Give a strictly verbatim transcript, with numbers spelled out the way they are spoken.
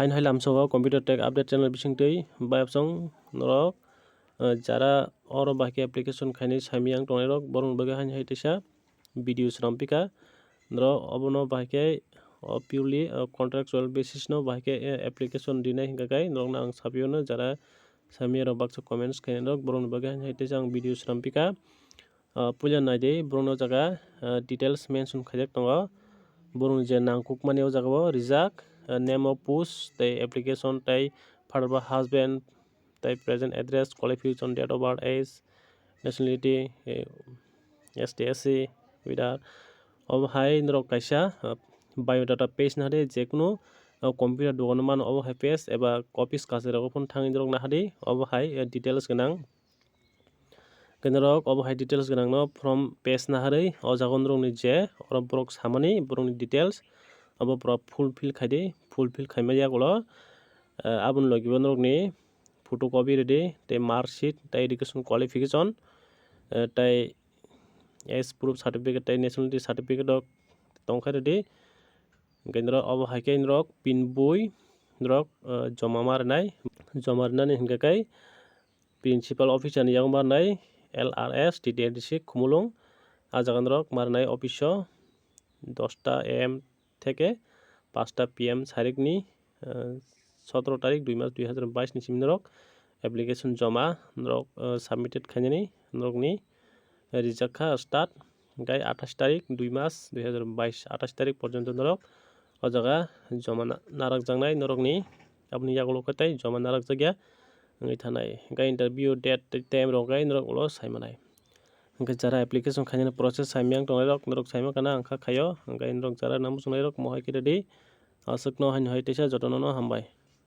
Haino hai lamsao Computer Tech Update channel bisingtwi bayapsong norok, eh, jara oro bahai khe application khainai saimiyang tongnai rok, borokni bagwi haino hai teisa video swnam pika. Norok obono bahai khe, o, purely, o, contractual basis no bahai khe, eh, application rinai hingka khe norokno ang sapiyano jara saimiyarok baksa comments khainai rok, borokni bagwi haino hai teisa ang video swnam pika. Ah, puila naidi, borokni o jaga, ah, details mention khaijak tongo. Borokni je nangkukmani o jaga o rijak, ah, name of post, tei application, tei father ba husband, tei present address, qualification, date of birth, age, nationality, eh, S T, S C, whether. Obo hai norok kaisa, ah, biodata page nahadi, jekunu, ah, computer dogano mano obo hai page, eba office kachairok phano thangwi norok nahadi, obo hai, eh, details gwnang. Khe norok obo hai details gwnangno from page naharwi o jaga norokni je oro borok samani borokni details obo pura fulfill khaidi, fulfill khaima yagulo, eh, aboni logibo norokni photocopy rwdi tei mark sheet tei education qualification, eh, tei age proof certificate tei nationality certificate rok tongkha rwdi. Hwnkhe norok obo hai khe norok pin bui norok, eh, joma ma rwnai, joma rwnani hwnkhe khe principal officer ni yago ma rwnai L R S T T R D C Khumulwng. Ah jaga norok ma rwnai office o dosta A M theke pasta P M sarikni, eh, sotoro tarik dui mas dui hazar bais ni simi norok application joma norok, eh, submitted khainani norokni rijak kha start. Hwnkhe athais tarik dui mas dui hazar bais, athais tarik porjonto norok o jaga joma na-, narakjaknai norokni, aboni yagulo khe tei joma narakjakya wngwi thanai. Hwnkhe interview date tei time rok khe norok ulo saimanai. Hwnkhe jara application khainani process saimiyang tongnai rok norok saima kana ang kha khaio, hwnkhe norok jara nang muchungnai rok mohai khe ready. Aswkno haino hai teisa jotono no hambai.